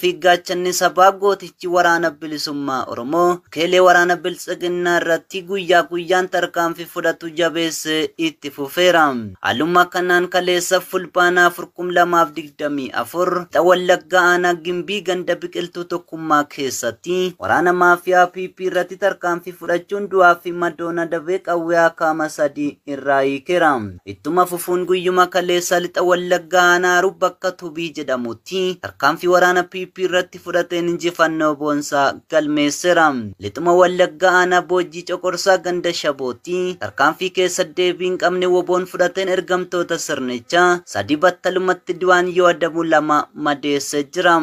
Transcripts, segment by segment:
Fi gaachanni sabaa gootichi waraana bilisummaa Oromoo keelee waraana biltsiginnaa irratti guyyaa guyyaan tarkaanfii fudhatu jabeessee itti fufeera. Haaluma kanaan kaleessa Fulbaanaa 2024 lixa Wallaggaa aanaa Gimbii ganda biqiltuu tokkummaa keessatti waraana maafiyaa PP irratti tarkaanfii fudhachuun du'aa fi madoona dabee qawwee akaama 3 irraa hiikeera. Ittuma fufuun guyyuma kaleessa lixa Wallaggaa aanaa Haruu bakka Tubii jedhamutti tarkaanfii waraana PP irratti fudhateen injifannoo boonsaa galmeesseera. Lixuma Wallaggaa aanaa Boojjii Coqorsaa ganda Shabootti tarkaanfii keessa deebii hin qabne woboon fudhateen ergamtoota sirnichaa 3 battalumatti du'aan yoo adabu 2 madeessee jira.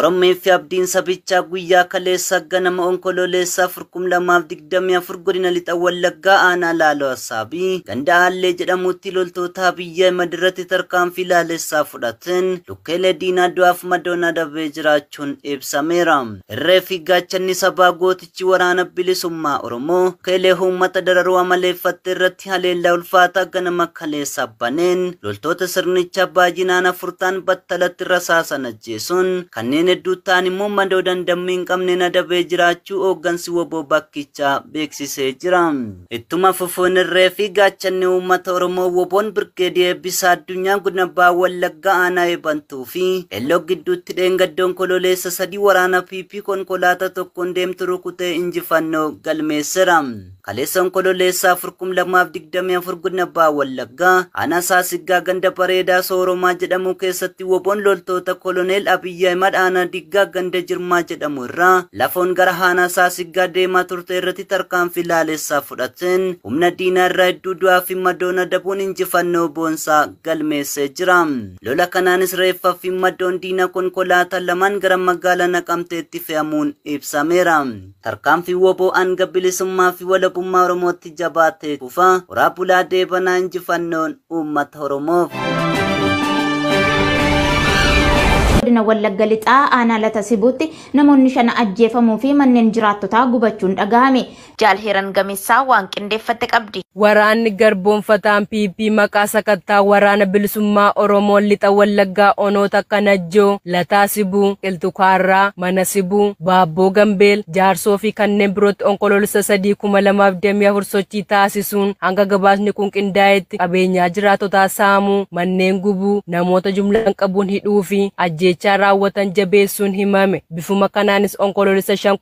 Orommee fi abdiin sabichaa guyyaa kaleessa ganama onkololeessaa 2024 godina lixa Wallaggaa aanaa Laaloo Assaabii ganda Aallee jedhamutti loltoota biyya madirratti tarkaanfii laalessaa fudhateen lukkeelee diinaa du'aaf madoona dabee jiraachuun ibsameera. Irree fi gaachanni sabaa gootichi waraana bilisummaa Oromoo keelee uummata dararuu amaleeffatte irratti haleellaa ulfaataa ganama kaleessa baneen loltoota sirnichaa baay'inaan 4 ta'an battalatti rasaasan ajjeesuun kanneen hedduu ta'an immoo madoo dandammii hin qabneen adabee jiraachuu hooggansi woboo bakkichaa beeksisee jira. Ittuma fufuun irree fi gaachanni uummata Oromoo woboon birgeedii eebbisaa addunyaa godina Baha Wallaggaa aanaa Eebantuu fi Elloo gidduutti dheengaddoon kololeessa 3 waraana PP konkolaataa tokkoon deemtu rukutee injifannoo galmeesseera. Kaleessa onkololeessaa 2024 godina Baha Wallaggaa aanaa Saasiggaa ganda bareedaa Sooromaa jedhamu keessatti woboon loltoota koloneel Abiyyi Ahimad aanaa Diggaa ganda Jirmaa jedhamu irraa lafoon gara aanaa Saasiggaa deemaa turte irratti tarkaanfii laalessaa fudhateen humna diinaa irraa hedduu du'aa fi madoona dabuun injifannoo boonsaa galmeessee jira. Lola kanaanis reeffaa fi madoon diinaa konkolaataa lamaan gara magaalaa Naqamteetti fe'amuun ibsameera. Tarkaanfii woboo hanga bilisummaa fi walabummaa Oromootti jabaatee kufa horaa bulaa deebanaa injifannoon uummata Oromoof. Godina Wallagga Lixaa aanaa Lata Sibuutti namoonni 5 ajjeefamuu fi manneen jiraattotaa gubachuun dhagahame. Jaalheeran Gameessaa waan qindeeffatte qabdi. Waraanni garboonfataan PP maqaa sakattaa waraana bilisummaa Oromoo lixa Wallaggaa onoota akka Najjoo, Lataa Sibuu, Qilxukaarraa, Mana Sibuu, Baabboo Gambeel, Jaarsoo fi kanneen birootti onkoloolessa 3 2024 sochii taasisuun hanga gabaasni kun qindaa'etti qabeenyaa jiraattotaa saamuu, manneen gubuu, namoota jumlaan qabuun hidhuu fi ajjeechaa raawwatan jabeessuun himame. Bifuma kanaanis onkoloolessa 5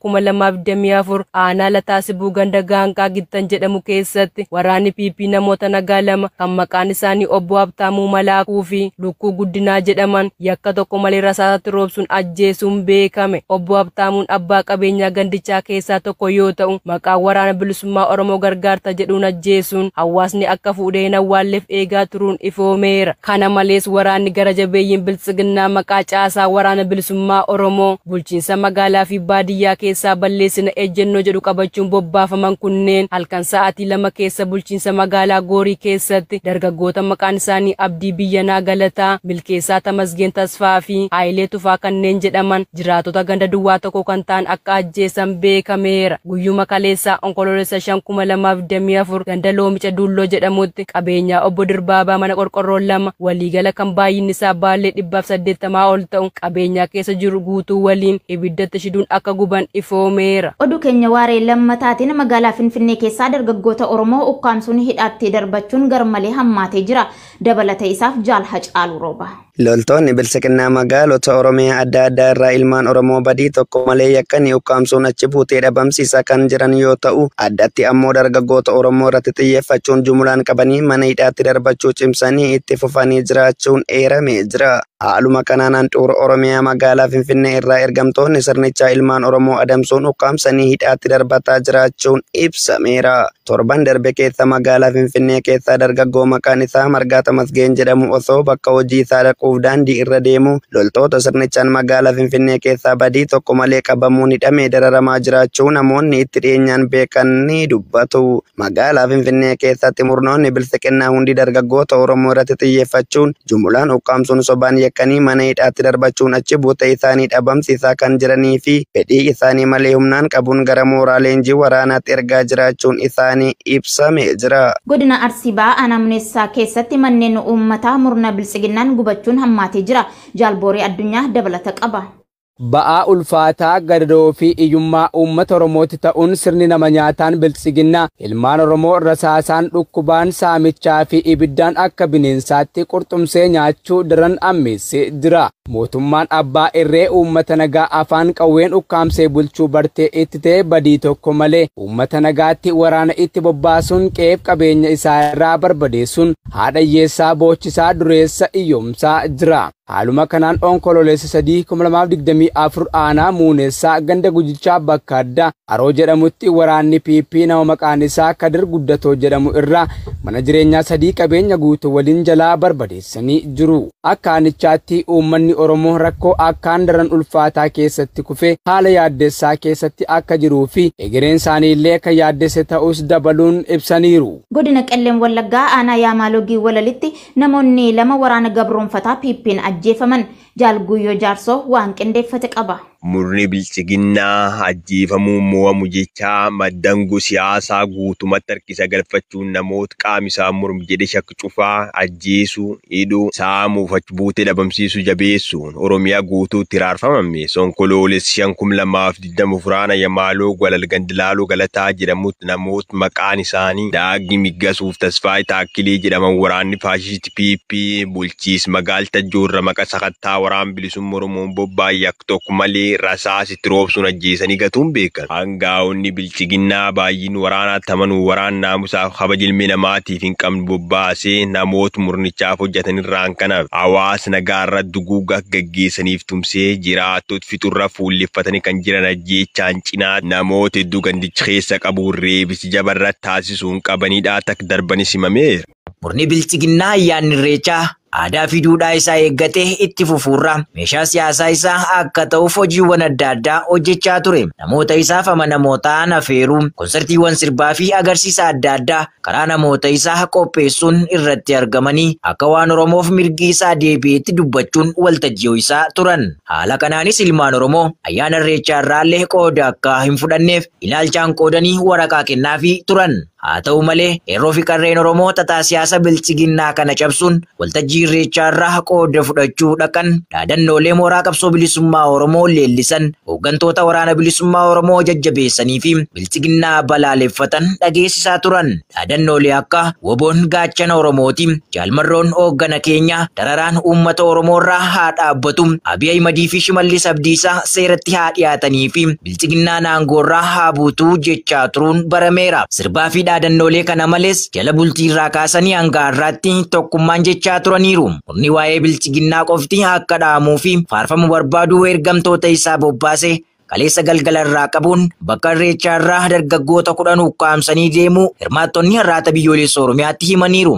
2024 aanaa Lataa Sibuu ganda Gaanqaa Gittan jedhamu keessatti waraanni PP namoota nagaa 2 kan maqaan isaanii obbo Habtaamuu Malaakuu fi Lukkuu Guddinaa jedhaman yakka tokko malee rasaasatti roobsuun ajjeesuun beekame. Obbo Habtaamuun abbaa qabeenyaa gandichaa keessaa tokko yoo ta'u maqaa waraana bilisummaa Oromoo gargaarta jedhuun ajjeesuun hawaasni akka fuudhee hin awwaalleef eegaa turuun ifoomeera. Kana malees waraanni gara jabeeyyiin biltsiginnaa maqaa caasaa waraana bilisummaa Oromoo bulchiinsa magaalaa fi baadiyyaa keessaa balleessina ejjennoo jedhu qabachuun bobbaafaman kunneen halkan sa'aatii 2 keessa bulchiinsa magaalaa Goorii keessatti dargaggoota maqaan isaanii Abdii Biyyanaa Galataa, Milkeessaa Tamasgeen Tasfaa fi Haayilee Tufaa kanneen jedhaman jiraatota ganda duwwaa tokko kan ta'an akka ajjeesan beekameera. Guyyuma kaleessaa onkoloolessa 5 2024 ganda Loomica Dulloo jedhamutti qabeenyaa obbo Dirbaabaa mana qorqorroo 2 waliigala kan baay'inni isaa baallee 180 ol ta'u qabeenyaa keessa jiru guutuu waliin ibiddatti shiduun akka guban ifoomeera. Oduu keenya waaree lammataatiin magaalaa Finfinnee keessaa dargaggoota Oromoo ukkaamsuun hidhaatti darbachuun garmalee hammaatee jira. Dabalata isaaf Jaal Hacaaluu Rooba. Loltoonni biltsiginnaa magaalota Oromiyaa adda addaa irraa ilmaan Oromoo badii tokko malee yakkanii ukkaamsuun achi buutee dhabamsiisaa kan jiran yoo ta'u, addatti ammoo dargaggoota Oromoo irratti xiyyeeffachuun jumlaan qabanii mana hidhaatti darbachuu cimsanii itti fufanii jiraachuun eeramee jira. Haaluma kanaan handhuura Oromiyaa magaalaa Finfinnee irraa ergamtoonni sirnichaa ilmaan Oromoo adamsuun ukkaamsanii hidhaatti darbataa jiraachuun ibsameera. Torban darbe keessa magaalaa Finfinnee keessaa dargaggoo maqaan isaa Margaa Tamasgeen jedhamu osoo bakka hojii isaa dhaquuf daandii irra deemu loltoota sirnichaan magaalaa Finfinnee keessaa badii tokko malee qabamuun hidhamee dararamaa jiraachuu namoonni itti dhiyeenyaan beekan ni dubbatu. Magaalaa Finfinnee keessatti murnoonni bilxiginnaa hundi dargaggoota Oromoo irratti xiyyeeffachuun jumulaan ukkaamsuun sobaan yakkanii mana hidhaatti darbachuun achi buutee isaanii dhabamsiisaa kan jiranii fi fedhii isaanii malee humnaan qabuun gara mooraa leenjii waraanaatti ergaa jiraachuun isaanii ibsamee jira. Godina Arsii Bahaa Aanaa Muneessaa keessatti manneen uummataa murna bilxiginnaan gubachuun hammaatee jira. Jaalboorii Addunyaa dabalata qaba. Ba'aa ulfaataa gadadoo fi iyyummaa uummata Oromootti ta'uun sirni nama nyaataan bilxiginnaa ilmaan Oromoo rasaasaan dhukkubaan saamichaa fi ibiddaan akka bineensaatti qurxumsee nyaachuu daran ammeessee jira. Mootummaan abbaa irree uummata nagaa afaan qawween ukkaamsee bulchuu bartee itti ta'e badii tokko malee uummata nagaatti waraana itti bobbaasuun qe'eef qabeenya isaa irraa barbadeessuun haadha hiyyeessaa boochisaa dureessa iyyoomsaa jira. Haaluma kanaan onkololeessa 3/2024 aanaa Muunessaa ganda Gujichaa bakka addaa Aroo jedhamutti waraanni PP nama maqaan isaa Kadir Guddatoo jedhamu irraa mana jireenyaa 3 qabeenya guutuu waliin jalaa barbadeessanii jiru. Akka aanichaatti uummanni Oromoo rakkoo akkaan daran ulfaataa keessatti kufee haala yaaddessaa keessatti akka jiruu fi egereen isaanii illee akka yaaddesse ta'us dabaluun ibsaniiru. Godina Qelleen Wallaggaa aanaa Yaamaalogii Walalitti namoonni 2 waraana gabroonfataa PP'n ajjeefaman. Jaalguyyoo Jaarsoo waan qindeeffate qaba. Murni bilxiginnaa ajjeefamuu mo'amu jechaa maddanguu siyaasaa guutumatti harkisa galfachuun namoota qaama isaa mormu jedhe shakku cufaa ajjeesuu, hidhuu, saamuuf achi buutee dhabamsiisuu jabeessuun Oromiyaa guutuutti raarfamame. Onkoloolessa 5/2024 Aanaa Yamaaloo Walal Gandilaaloo Galataa jedhamutti namoota maqaan isaanii Daagii Miggasuuf Tasfaayee Taakkilee jedhaman waraanni faashistii PP bulchiis magaalta Joorra maqa sakattaa waraan bilisummaa Oromoon bobba'an yakka tokko malee rasaasitti roobsuun ajjeesanii gatuun beekan. Hangaa'onni bilxiginnaa baay'een waraanaatti amanuu waraan naamusaaf kabaja ilmi namaatiif hin qabne bobbaasee namoota murnichaaf hojjetan irraan kanaaf hawaasa nagaa irra duguuga gaggeessaniif tumsee jiraattota fixurra fuulleffatanii kan jiran ajjeechaan cinaa namoota hedduu gandicha keessa qabuun reebisi jabarra taasisuun qabanidha tak darbanis himameera. Murni bilxiginnaa ayyaanni irreechaa aadaa fi duudhaa isaa eeggatee itti fufuurra meeshaa siyaasaa isaa akka ta'uuf hojiiwwan adda addaa hojjechaa ture. Namoota isaaf amanamoo ta'an afeeruu, konsertiiwwan sirbaa fi agarsiisa adda addaa karaa namoota isaa qopheessuun irratti argamanii akka waan Oromoof mirgi isaa deebi'eetti dubbachuun waltajjii isaa turan. Haala kanaanis ilmaan Oromoo ayyaana irreechaa irraallee qooda akka hin fudhanneef ilaalchaan qoodanii waraqaa kennaafii turan. Haa ta'u malee qeerroo fi qarreen Oromoo xaxaa siyaasa bilxiginnaa kana cabsuun waltajjii irreechaa irraa qooda fudhachuu dhaqan dhaadannoolee mooraa qabsoo bilisummaa Oromoo leellisan hooggantoota waraana bilisummaa Oromoo jajjabeessanii fi bilxiginnaa balaaleffatan dhageessisaa turan. Dhaadannoolee akka woboon gaachana Oromooti, jaalmarroon hooggana keenya, dararaan uummata Oromoo irraa haa dhaabbatu, Abiy Ahimadii fi Shimallis Abdiisaa seeratti haa dhiyaatanii fi bilxiginnaan aangoo irraa haa buutuu jechaa turuun barameera. Sirbaa fi dhaadannoolee kana malees jala bultii irraa kaasanii hanga har'aatti tokkummaan jechaa turaniiru. Murni waa'ee bilxiginnaa qofti akka dhahamuu fi faarfamu barbaadu ergamtoota isaa bobbaase kaleessa galgala irraa qabuun bakka irreechaa irraa dargaggoota 10 ukkaamsanii deemuu hirmaattonni har'aata biyyoolessa Oromiyaatti himaniiru.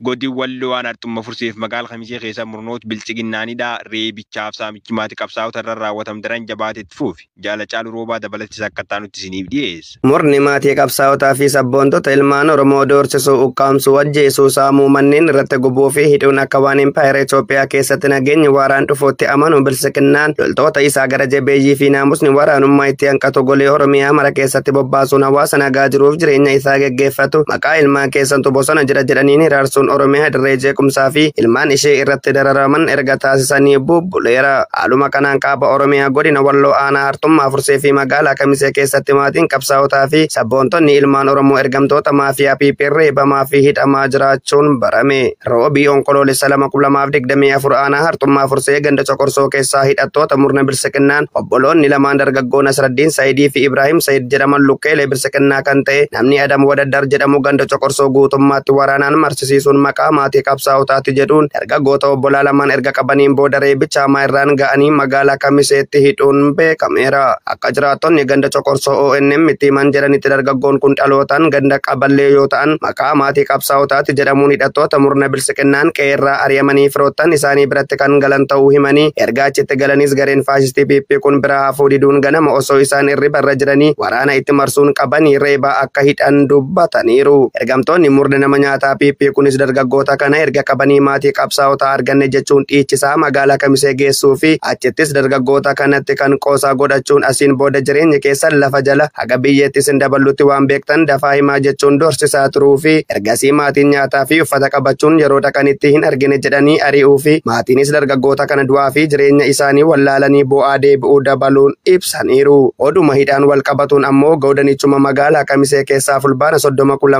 Godin Walloo waan arxumma furseef magaala Kamisee keessa murnoota bilxiginnaanidha. Reebichaaf saamichi maatii qabsaa'ota irra raawwatamu daran jabaatetti fufi. Jaala Caalu Roobaa dabalattis akka taanutti isiniif dhiyeessa. Murni maatii qabsaa'otaa fi sabboontota ilmaan Oromoo doorsisuu, ukkaamsuu, ajjeesuu, saamuu, manneen irratti gubuu fi hidhuun akka waan impaayera Itoophiyaa keessatti nageenyi waaraan dhufuutti amanu bilxiginnaan loltoota isaa gara jabeeyyii fi naamusni waraanummaa itti hanqatu golee Oromiyaa mara keessatti bobbaasuun hawaasa nagaa jiruuf jireenya isaa geggeeffatu maqaa ilmaan keessantu bosona jira jedhaniin hiraarsuun Oromiyaa dirree jeequmsaa fi ilmaan ishee irratti dararaman erga taasisanii bubbuleera. Haaluma kanaan kaaba Oromiyaa godina Walloo aanaa Hartummaa Fursee fi magaalaa Kamisee keessatti maatiin qabsaa'otaa fi sabboontonni ilmaan Oromoo ergamtoota maafiyaa PP reebamaa fi hidhamaa jiraachuun barame. Roobii Onkoloolessa 2024 aanaa Hartummaa Fursee ganda Coqorsoo keessaa hidhattoota murna Bilxiginnaan obboloonni lamaan dargaggoo Nasraddiin Sayidii fi Ibrahim Sayid jedhaman lukkeelee Bilxiginnaa kan ta'e namni Adam Wadaddar jedhamu ganda Coqorsoo guutummaatti waraanaan marsisiisuun maqaa maatii qabsaa'otaati jedhuun dargaggoota obbolaa lamaan erga qabaniin booda reebicha hamaa irraan ga'anii magaalaa Kamiseetti hidhuun beekameera. Akka jiraattonni ganda Coqorsoo ONM itti himan jedhanitti dargaggoon kun dhalootaan ganda qaballee yoo ta'an maqaa maatii qabsaa'otaati jedhamuun hidhattoota murna Bilxiginnaan qeerraa ari'amanii firoottan isaanii biratti kan galan ta'uu himanii erga achitti galanis gareen faashistii PP kun biraa hafuu diduun ganama osoo isaan irriba irra jiranii waraana itti marsuun qabanii reebaa akka hidhan dubbataniiru. Ergamtoonni murna nama nyaataa PP kunis dargaggoota kana erga qabanii maatii qabsaa'otaa arganne jechuun dhiichisaa magaalaa Kamisee geessuu fi achittis dargaggoota kanatti kan qoosaa godhachuun asiin booda jireenya keessan lafa jala haga biyyeetti isin daballutti waan beektan dafaa himaa jechuun dorsisaa turuu fi ergasii maatiin nyaataa fi uffata qabachuun yeroo dhaqanitti hin argine jedhanii ari'uu fi maatiinis dargaggoota kana du'aa fi jireenya isaanii wallaalanii bu'aa deebi'uu dabaluun ibsaniiru. Oduma hidhaan wal qabatuun ammoo godinichuma magaalaa Kamisee keessaa fulbaana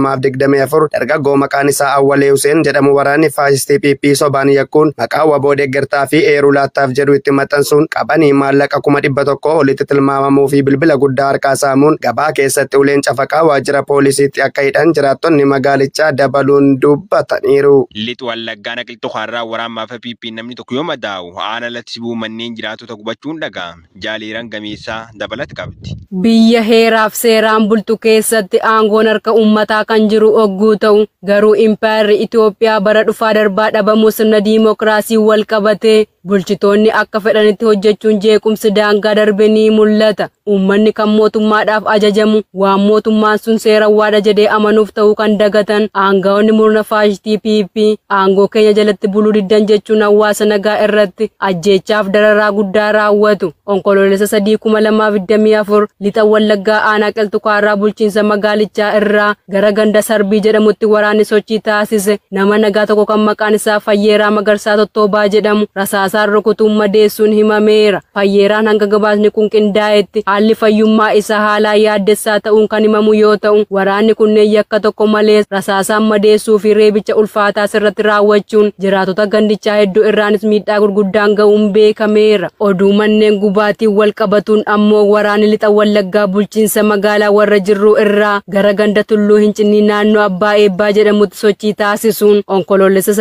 30,2024 dargaggoo maqaan isaa Awwalee Huseen jedhamu waraanni faashistii PP sobaan yakkuun maqaa waboo deeggartaa fi eeruu laattaaf jedhu itti maxxansuun qabanii maallaqa 100,000 olitti tilmaamamuu fi bilbila guddaa harkaa saamuun gabaa keessatti uleen cafaqaa waajjira poolisiitti akka hidhan jiraattonni magaalichaa dabaluun dubbataniiru. Lixu Wallaggaa Naqiltuu Harraa waraan maafa PP namni tokko yoo madaa'u aanaa Latsibuu manneen jiraatota gubachuun dhaga'ame. Jaaliiraan gameessaa dabalata qabdi. Biyya heeraaf seeraan bultu keessatti aangoon harka uummataa kan jiru ogguu ta'u garuu impaayerri Itoophiyaa bara dhufaa darbaa dhabamuu sirna diimokiraasii wal qabatee bulchitoonni akka fedhanitti hojjechuun jeequmsi daangaa darbe ni mul'ata. Uummanni kan mootummaadhaaf ajajamu waan mootummaan sun seera waada jedhee amanuuf ta'uu kan dagatan aangaa'onni murna faashistii PP aangoo keenya jalatti buluu diddan jechuun hawaasa nagaa irratti ajjeechaaf dararaa guddaa raawwatu. Onkoloolessa 3,2024 lixa Wallaggaa aanaa Qilxukaarraa bulchiinsa magaalichaa irraa gara ganda Sarbii jedhamutti waraanni sochii taasise nama nagaa tokko kan maqaan isaa Fayyeeraa Magarsaa Tottoobaa jedhamu rasaasaan rukutuun madeessuun himameera. Fayyeeraan hanga gabaasni kun qindaa'etti haalli fayyummaa isaa haalaan yaaddessaa ta'uun kan himamu yoo ta'u waraanni kunneen yakka tokko malee rasaasaan madeessuu fi reebicha ulfaataa sirratti raawwachuun jiraatota gandichaa hedduu irraanis miidhaa gurguddaan ga'uun beekameera. Oduu manneen gubaatiin wal qabatuun ammoo waraanni lixa Wallaggaa bulchiinsa magaalaa warra jirru irraa gara ganda Tulluu Hincinnii naannoo Abbaa Eebbaa jedhamutti sochii taasisuun Onkoloolessa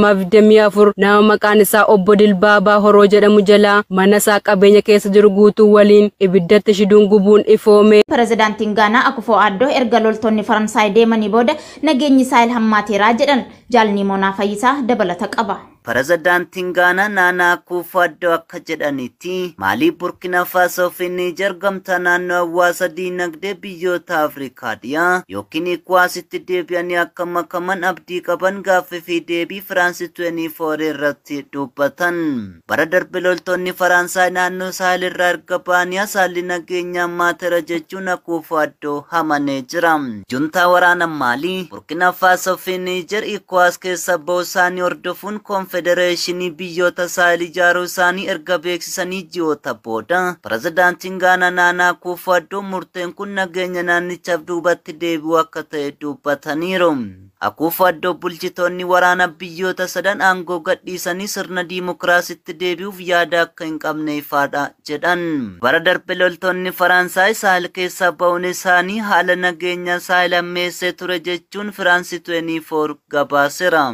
3,2024 nama maqaan isaa Obbo Dilbaabaa Horoo jedhamu jalaa mana isaa qabeenya keessa jiru guutuu waliin ibiddatti shiduun gubuun ifoome. Pireezidaantiin Gaanaa Akufo Addo erga loltoonni Faransaay deemanii booda nageenyi Saahil hammaateeraa jedhan Jaalni Moonaa Fayyisaa dabalata qaba. Pireezidaantiin Gaanaa Naanaa Akufo Addo akka jedhanitti Maalii, Burkina Faasoo fi Niijer gamtaa naannoo hawaasa diinagdee biyyoota Afrikaa dhiyaa yookiin Ikwaasitti deebi'anii akka makaman abdii qaban gaaffii fi deebii Firaansi 24 irratti dubbatan. Bara darbe loltoonni Faransaay naannoo Saahil irraa erga ba'anii haalli nageenyaa hammaateera jechuun Akufo Addo hamanee jira. Juntaa waraana Maalii, Burkina Faasoo fi Niijer Ikwaas keessa ba'uu isaanii hordofuun konfedereeshinii biyyoota Saahil ijaaruu isaanii erga beeksisanii ji'oota booda pireezidaantiin Gaanaa Naanaa Akufo Addo murteen kun nageenya naannichaaf duubatti deebi'uu akka ta'e dubbataniiru. Akufo Addo bulchitoonni waraana biyyoota sadan aangoo gadhiisanii sirna diimokiraasiitti deebi'uuf yaada akka hin qabne ifaadha jedhan. Bara darbe loltoonni Faransaay Saahil keessaa ba'uun isaanii haala nageenya Saahil hammeessee ture jechuun Firaansi 24 gabaaseera.